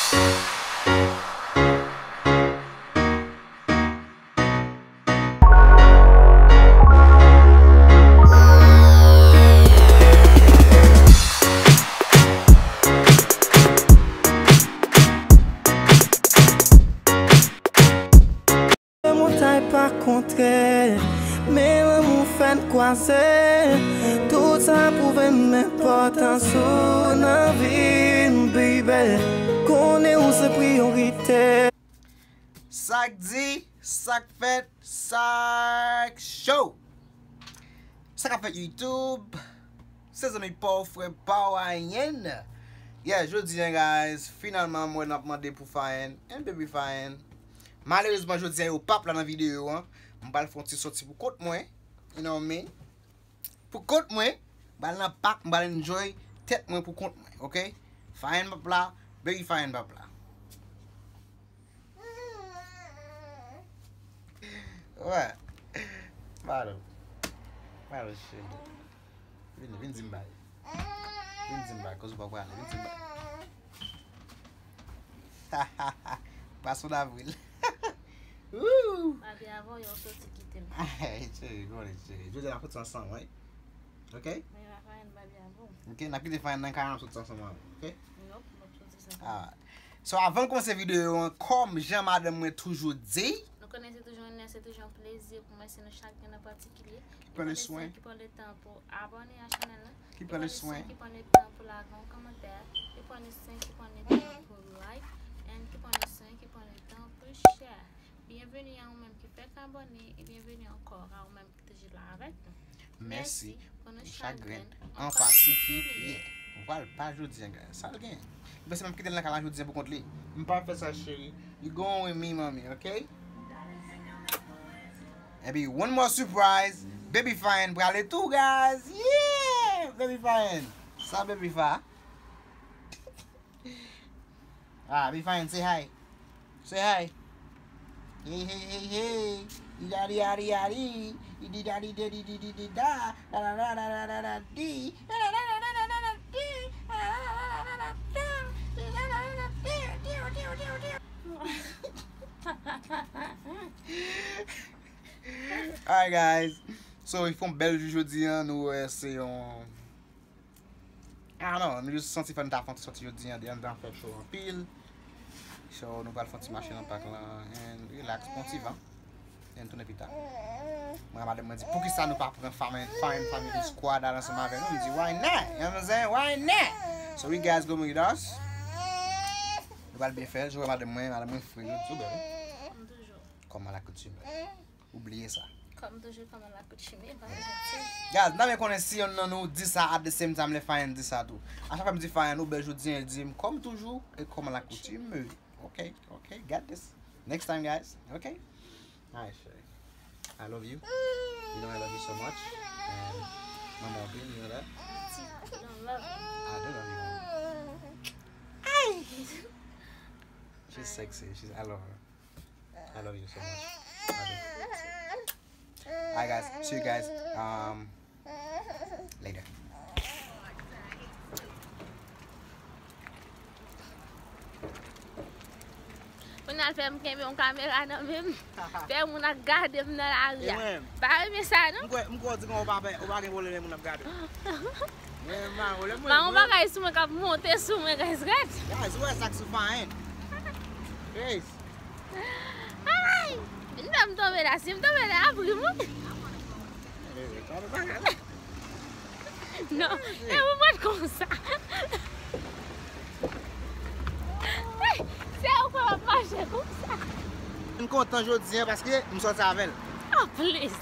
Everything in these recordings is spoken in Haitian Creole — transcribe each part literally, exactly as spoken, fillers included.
Montay pa kontre, men lanmou fè n kwaze. Tout sa pwouve m enpòtans ou nan vi m, baby. Konnen ou se priyorite. Sa k di, sa k fèt, sa k cho. Sa k ap fèt YouTube? Se zanmi pa w, frè pa w, Ayen. Yeah, jodi a, guys, finalman, mwen ap mande pou Fayen and Baby Fayen. Malerezman, jodi a, yo p ap la nan videyo an. M pral fè yon ti sòti pou kont mwen. You know what I mean? Pou kont mwen, m pral nan pak, m pral enjoy tèt mwen pou kont mwen, ok? Fayen p ap la, Baby Fayen p ap la. Wè. Malo. Malo, cheri. Vin, vin di m bagay. Vin di m bagay, koz ou pa prale. Vin di m bagay. Pwason davril. Woo! Babi avè w, yo soti kite m. Cheri, konnen, cheri. Jodi a n ap soti ansanm, wi. Ok? Mwen pa fè anyen, babi avè w. Ok, n ap kite Fayen nan kay, n ap soti ansanm avè w, ok? Nope, m ap soti san Fayen. Alright. So, avan n kòmanse videyo an, kòm jan madanm mwen toujou di, nou konnen se toujou onè, se toujou yon plezi pou mwen, si nou chak gen nan patikilye. Ki pran le swen. Ki pran le tan pou abòne a chanèl la. Ki pran le swen. Ki pran le tan pou lage yon kòmantè. Ki pran le swen, ki pran le tan pou like. And ki pran le swen, ki pran le tan pou share. Byenveni a ou menm ki fèk abòne, e byenveni ankò a ou menm ki toujou la avèk nou. Mèsi pou nou chak grenn an patikilye. Vwal pa jodi a, guys. Sa l gen? Li panse m ap kite l nan kay la jodi a pou kont li. M pa fè sa, cheri. You going with me, mommy, ok? Epi, one more surprise. Baby Fayen prale tou, guys. Yeah! Baby Fayen. Sa Baby Fa? Ah, Baby Fayen, say hi. Say hi. Hey, hey, hey, hey. Di da di da di da di. Di di da di da di di di di da. Da da da da da da da di. Da da da da da da da da di. Da da da da da da da da di. Da da da da da da di. Di, di, di, di, di. Alright, guys. So, li fè yon bèl jou jodi a. Nou wè se yon I don't know, nou just santi fò n ta fè yon ti sòti jodi a, deyò an fè cho anpil. So, nou pral fè yon ti mache nan pak lan, and relax, pran ti van. And tounen pita. Mwen, madanm mwen di, "Poukisa nou pa pran Fayen, Fayen Family Squad al ansanm avè nou?" M di, "Why not?" You know what I'm saying? Why not? So, we guys go with us. Nou pral byen fè l, jwe madanm mwen, madanm mwen fre, yo di, "Ou bèl, wi." Kòm toujou. Kòm alakoutime. Ou bliye sa. Kòm toujou, kòm alakoutime, pa janti. Guys, m ta renmen konnen si yonn nan nou di sa at the same time lè Fayen di sa tou. A chak fwa m di Fayen, ou bèl jodi a, li di m, "Kòm toujou, e kòm alakoutime." Ok, ok, got this. Next time, guys. Ok? Alright, cheri. I love you. You know I love you so much. And Mama Bean, you know that? I do love you, Mama. She's sexy. She's, I love her. I love you so much. I do. Alright, guys. See you guys, um, later. Kounye a l fè m kenbe yon kamera nan men m. Fè moun ap gade m nan lari a. E mwen menm. Pa renmen sa, non? M kwè, m kwè w di kon ou pa, ou pa gen pwoblèm lè moun ap gade w. Mwen, m pa gen pwoblèm, mwen, mwen. Yon bagay sou mwen k ap monte sou mwen, guys, ret. Guys, ou wè sa k sou Fayen. Guys. Ay! Vin fè m tonbe la. Si m tonbe la, ap ri m, wi. Non, e ou mèt konsa. Se ou kwè w ap mache konsa. M kontan jodi a paske m sòti avè l. Oh, please.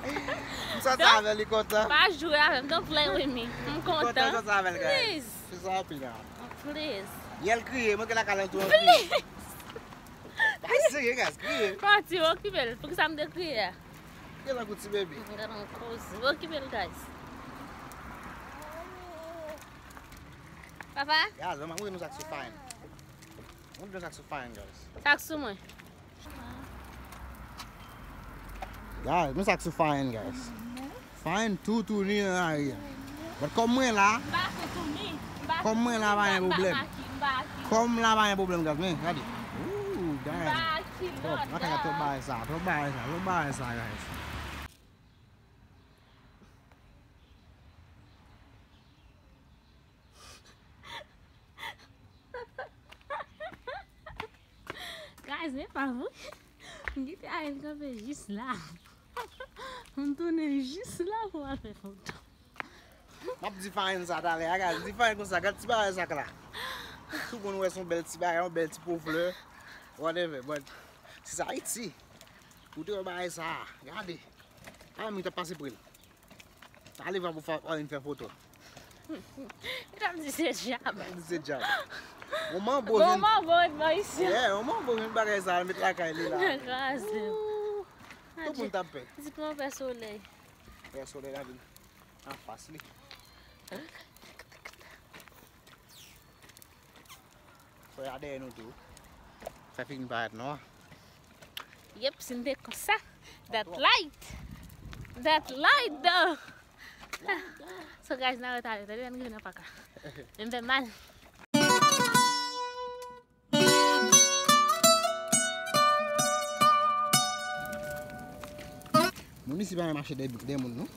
M sòti avè l, li kontan. Pa jwe avè m, don't play with me. M kontan. M kontan sòti avè l, guys. Please. Se sa anpil la. Oh, please. Yè l kriye, mwen ke lakay la tou anpil. Please. Pa serye, guys, kriye. Pati, okipe l. Poukisa m te kriye a? Kriye tankou ti bebe. M gen nan koze. Okipe l, guys. Papa? Guys, mwen montre nou sa k sou Fayen. Montre nou sa k sou Fayen, guys. Sa k sou mwen? Guys, men sa k sou Fayen, guys. Fayen toutouni nan lari a. But kòm mwen la, kòm mwen la, pa gen pwoblèm. Pòm la pa gen pwoblèm, guys, men gade. Ooh, guys. Ba kilòt, guys. Twòp, mwen ta ka twòp bagay sa, twòp bagay sa, twòp bagay sa, guys. Guys, men pa vre. M kite Ayen kanpe jis la. M tounen jis la pou m al fè foto. M ap di farin sa talè a, guys. Di farin konsa, gad ti bagay sa k la. Tout moun wè se yon bèl ti bagay, yon bèl ti po flè. Whatever, but se sa Ayiti. Ou te wè bagay sa, gade. A, m t ap pase pre l. Ale va pou fa, al vin fè foto. Li t ap di se djab. Li di se djab. On manbo Bon, jwenn manbo ret bò isi. Yeah, on manbo jwenn bagay sa, al met lakay li la. Kraze. Ooh. Tout moun t ap pè. Di pran pè solèy. Pè solèy la vin anfas li. Fè a dèyè nou tou. Fè figi n parèt nwa. Yep, si n te konsa. That light. That light, though. So, guys, n a retale. Tande, n rive nan pak la. Men m fè mal. Moun isi pa renmen mache dèyè, dèyè moun, non.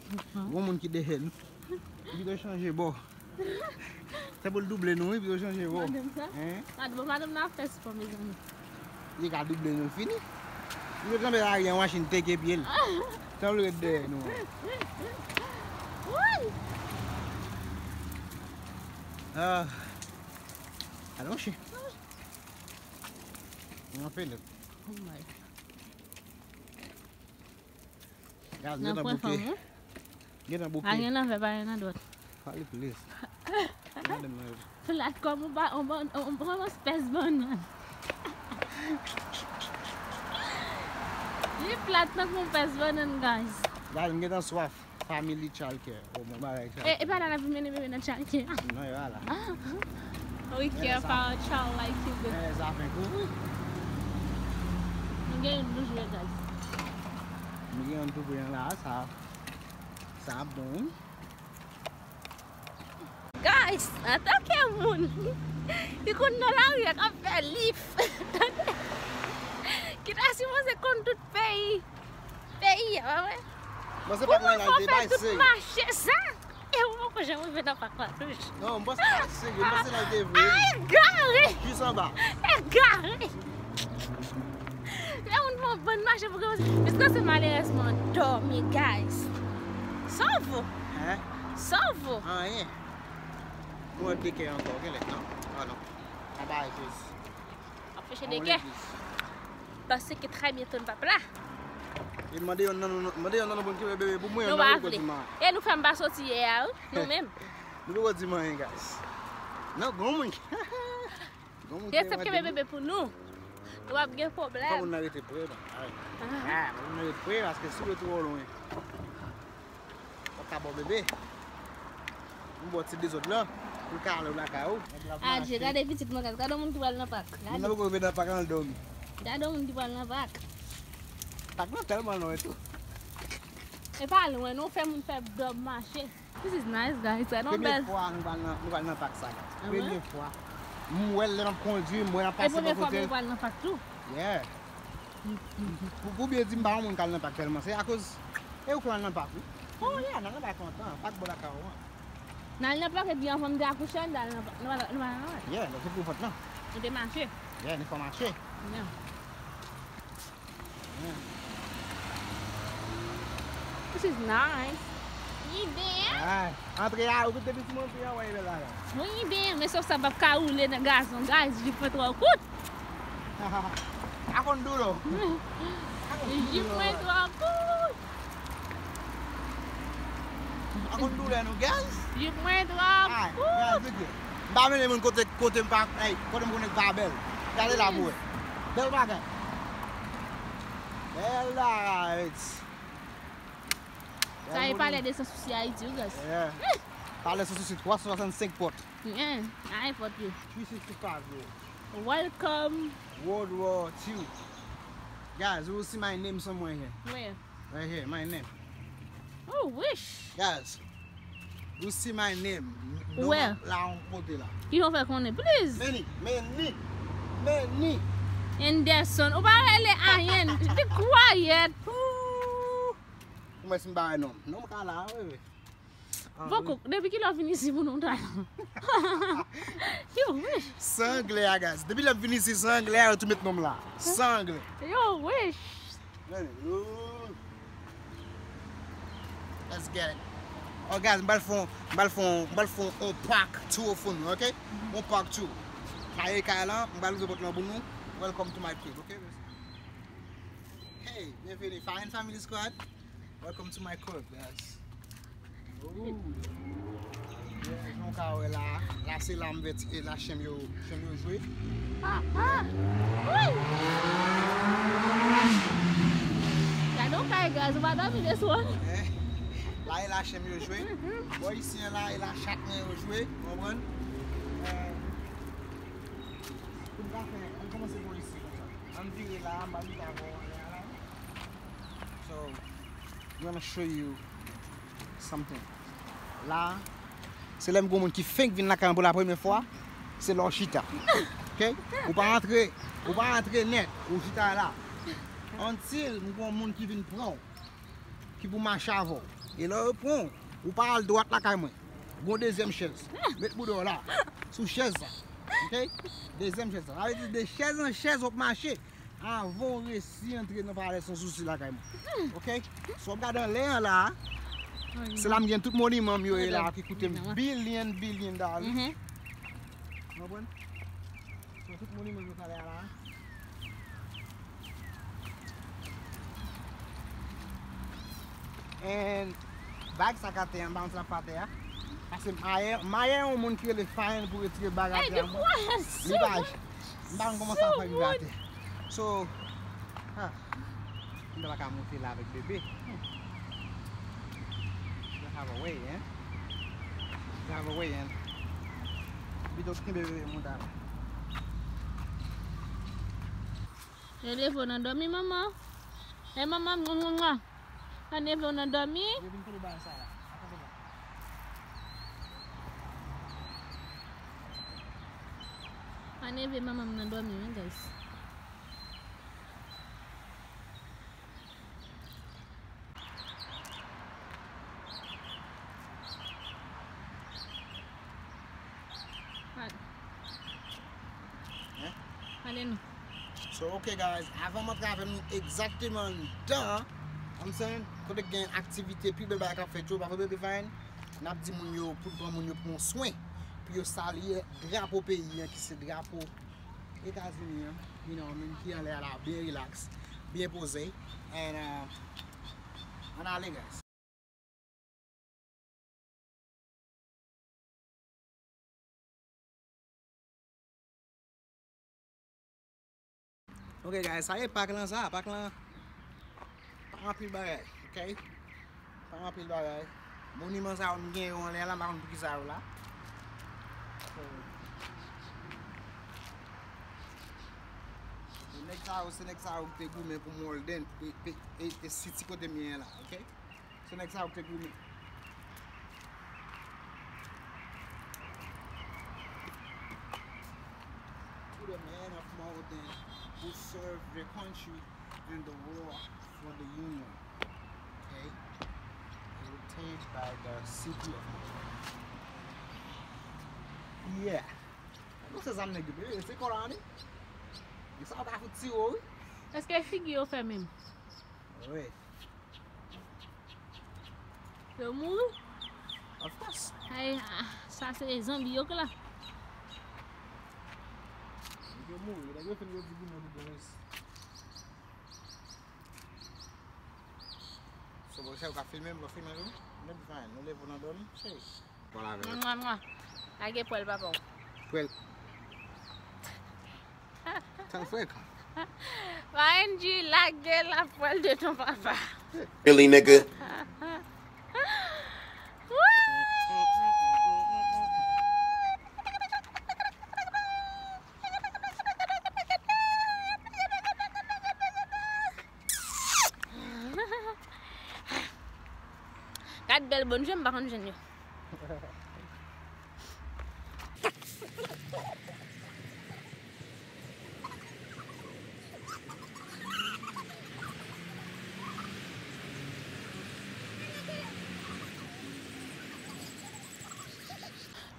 Gon moun ki dèyè nou. Li pito chanje bò. Se pou l double nou, wi, pou yo chanje bò. Madanm sa? Hein? Madanm, madanm nan ap fè spò, mezanmi. Li ka double nou, l fini. Li yo tranpe lari an machin teke pye l. Tan l ret dèyè nou an. Woy! Ah. Alonje. Mwen fè lòt. Oh my God. Gaz, nan pwen fanm, wi. Gen nan bouke. Pa gen nan vè, pa gen nan dwat. Pale plis. Plat kòm yon ba, yon ba, yon, yon espès bannann. Li plat tankou yon espès bannann, guys. Gaz, m gentan swaf. Family childcare. Oh, mwen bagay childcare. E, e pa la n ap mennen bebe nan childcare. Non, e pa la. We care for our child like you do. Men zafen kou, wi. Nou gen yon nou jwe, guys. Nou gen yon tou pran la, sa, sa bon, wi. Guys, antanke moun ki konn nan lari a k ap fè lif, ki ta sipoze konn tout peyi, peyi a, pa vre? Bon, se pa nan lari te bay, se mache sa. E ou poko janm rive nan pak la touch. Non, m panse pa serye, m panse nan te vre. A, egare! Jis anba. Egare! Lè moun fè yon bann mache pou kòmanse. Misye se malerezman dòmi, guys. Sòvo. Hein? Sòvo. Anyen. Mwen de kè ankò, gen lè, non? Ah, non. Anba jis. Ap fèche de kè. Paske trè byento n p ap la. E mande yon nan nou, mande yon nan nou bon ki bebe pou mwen, nou pa vle. E nou fè m pa soti yè a, wi, nou menm. Nou poko di m anyen, guys. Non, gon moun ki, gon moun ki fè mande bebe pou nou. Nou ap gen pwoblèm. Fò moun nan rete pre, non. Ah, fò moun nan rete pre, paske si w rete twò lwen. W ap ka ba w bebe. Yon bò ti dezòd la, pou l ka ale lakay ou. Adje, gade pitit mwen, gade, gade yon moun ki pral nan pak. Gade. Moun nan poko rive nan pak la, l dòmi. Gade yon moun ki pral nan pak. Pak lan tèlman lwen tou. E pa lwen, non, fè moun fè dòb mache. This is nice, guys. Gade yon bèl. Premye fwa nou pral nan, nou pral nan pak sa, guys. Premye fwa. M wè l lè m ap kondui, m wè l ap pase bò kote. E premye fwa pou nou pral nan pak tou. Yeah. Pou, pou byen di m pa yon moun k al nan pak tèlman, se akoz e ou k al nan pak, wi. Oh, yeah, n al nan pak lontan, pak bò lakay ou an. N al nan pak epi anvan m te akouche, n te al nan pak, nou pa, nou pa nan pak. Yeah, se pou fòt lan. Nou te mache. Yeah, nou fò mache. Yeah. Yeah. This is nice. Li byen. Ah, antre a, ou koute piti mwen, antre a, wè, bèl la. Wi, byen, men sòf sa p ap ka woule nan gazon, guys, jip mwen twò kout. A konn doulè w. Jip mwen twò kout. A konn doulè nou, guys. Jip mwen twò kout. M pa mennen moun kote, kote m pa, ey, kote m konnen k pa bèl. Gade la pou wè. Bèl bagay. Bèl bagay. Sa e palè de San Sousi Ayiti, wi, guys. Yeah. Palè San Sousi, twa san swasannsenk pòt. Yeah, a e pòt yo. Three sixty-five, yo. Welcome. World War Two. Guys, you will see my name somewhere here. Where? Right here, my name. Oh, wish. Guys, You see my name. Where? La yon kote la. Ki yo fè konnen, please. Meni, meni, meni. Anderson, ou pa rele ayen. Be quiet. Ou mwen si m pa wè non. Non, m ka la, wi, wi. Vokok, depi kilè w vin isi pou nou ta? Yo, wish. San anglè a, guys. Depi lè m vin isi, san anglè a, yo tou met non m la. San anglè. Yo, wish. Meni, ooh. Let's get it. Oh, guys, m pral fè yon, m pral fè yon, m pral fè yon park tour pou nou, ok? Yon park tour. Sa e kay lan, m pral ouvri pòt lan pou nou. Welcome to my crib, ok? Hey, bienvenue, Fine Family Squad. Welcome to my crib, guys. Ooh. Yeah, jan w ka wè la, la se la m vèt, e la chen m yo, chen m yo jwe. Ah, ah. Wouy! Gade yon kay, guys, ou pa dòmi de sou. Eh, la e la chen m yo jwe. Bò isi an la, e la chat mwen yo jwe, w konprann? Eh, pou n ka fè, ann kòmanse bò isi konsa. Ann vire la, m pa vin avè w anlè a la. So, I'm gonna show you something. La, se lè m gon moun ki fenk vin lakay mwen pou la premyè fwa, se lè w chita. Ok? Ou pa antre, ou pa antre nèt, ou chita la. Until m gon moun ki vin pran w, ki pou mache avè w. E lè yo pran w, ou pa al dwat lakay mwen. Gon dezyèm chèz. Met bouda w la, sou chèz la. Ok? Dezyèm chèz la. Sa vle di de chèz an chèz w ap mache. Avan w resi antre nan palè san sousi lakay mwen. Ok? So w ap gade anlè an la, se la m gen tout moniman m yo ye la ki koute m billion, billion dollars. Ou konprann? So tout moniman m yo k anlè a la. And bag sa k atè a, m pa konn si l ap pa atè a. Paske m ayè, m ayè yon moun ki rele Fine pou retire bag atè a. Li pa, m pa konn kòman sa fè rive atè. So, ha, m ta pa ka monte la avèk bebe. Hmm. You have a way, hein? You have a way, hein? Pito kenbe bebe monte avè. Yo leve w nan dòmi, manman. E manman, mwa, mwa, mwa. Yo leve w nan dòmi. Yo vin kote bagay sa la. Aneve manman m nan dòmi, wi, guys. Ale nou. So, ok, guys, avan m antre avè nou egzakteman nan, you know what I'm saying, kote gen aktivite, pi bèl bagay k ap fèt yo, pa vre, Baby Fine? N ap di moun yo pou pran moun yo pou yon swen, pou yo salye drapo peyi an, ki se drapo Etazini an, you know, moun ki anlè a la, byen relax, byen poze. And, uh, ann ale, guys. Ok, guys, sa e pak lan sa. Pak lan pa anpil bagay, ok? Pa anpil bagay. Moniman sa yo m gen yo anlè la, m pa konn poukisa yo la. So, nèg sa yo, se nèg sa yo ki te goumen pou Molden, e, e, e, e siti kote m ye la, ok? Se nèg sa yo ki te goumen. To the man of Malden who served the country in the war for the Union. Okay? Retained by the city of Malden. Yeah. Nou se zam nèg yo, bebe, se kò la, wi. E sa yo ka fout tire w, wi. Èske figi yo fè menm? Wi. Yo mouri? Of course. Ay, ah, sa se zanbi yo k la. Yo mouri, nèg yo fin yo di goumen pou bon res. So, bon, chè, ou ka filme m, ou ka filme tou? Baby Fine, nou leve w nan dòmi, cheri. Pale avè l. Mwa, mwa. Lage pwèl papa w. Pwèl. Tan frekan. Angie, lage la pwèl de ton papa. Really, nigga? Gad bèl bòn je, m pa konn jwenn yo.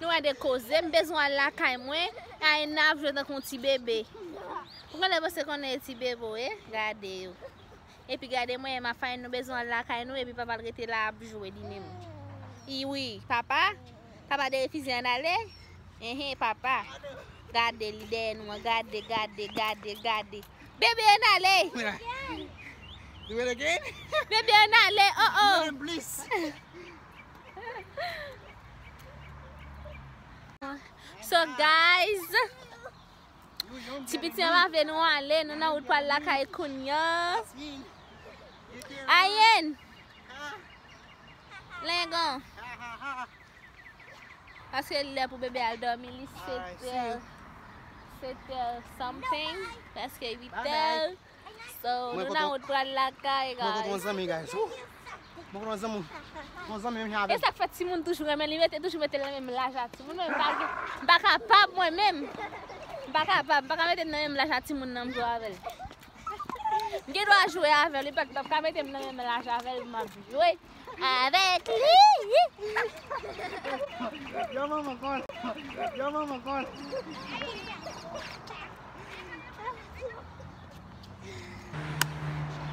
Gade koze, m bezwen al lakay mwen. Ayen nan ap jwe tankou yon ti bebe. Ou konnen, panse konnen ti bebe w ye? Gade yo. Epi gade mwen, m ap fè nou bezwen al lakay nou, epi papa l rete la ap jwe li menm. I wi, papa. Papa de refize ann ale. Enhen, papa. Gade li dèyè nou an, gade, gade, gade, gade. Bebe ann ale. Do it again. Bebe ann ale, oh oh. Please. So guys, ti piti an pa vle nou ale, nou nan wout pral lakay kounya. Ayen. Lengon. Paske li lè pou bebe al dòmi, li sèt è, sèt è something, prèske uit è. So, nou nan wout pral lakay, guys. Mwen kontre yon zanmi, guys. Mwen kontre yon zanmi. Yon zanmi menm jan avè m. E sa k fè timoun toujou renmen, li mete, toujou mete l nan menm laj a timoun. Mwen, m pa gen, m pa kapab mwen menm. M pa kapab, m pa ka mete m nan menm laj a timoun nan m jwe avè l. M gen dwa jwe avè l, li pa, pa ka mete m nan menm laj avè l, m ap jwe avèk li. Yo, manman, kòl. Yo, manman, kòl.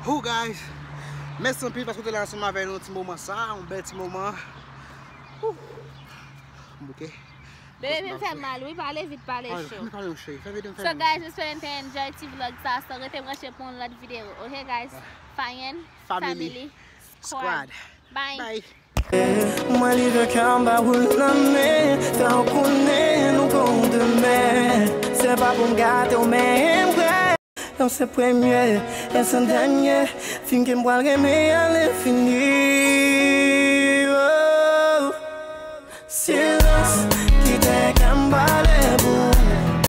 Who, guys? Mèsi anpil paske w te la ansanm avè nou ti moman sa, yon bèl ti moman. Whew. M bouke. Bebe, vin fè mal, wi, pale vit, pale cho. Fè vit, fè vit. So, guys, m espere n te enjoy ti vlog sa. So, rete branche pou yon lòt videyo. Ok, guys? Fayen, family, squad. Bye. Mwen live kè m ba ou nan men, fè w konnen nou gon demen. Se pa pou m gate w, men m prè. Non, se premye, e se dènye fi ke m pral renmen a lenfini. Oh. Silans ki te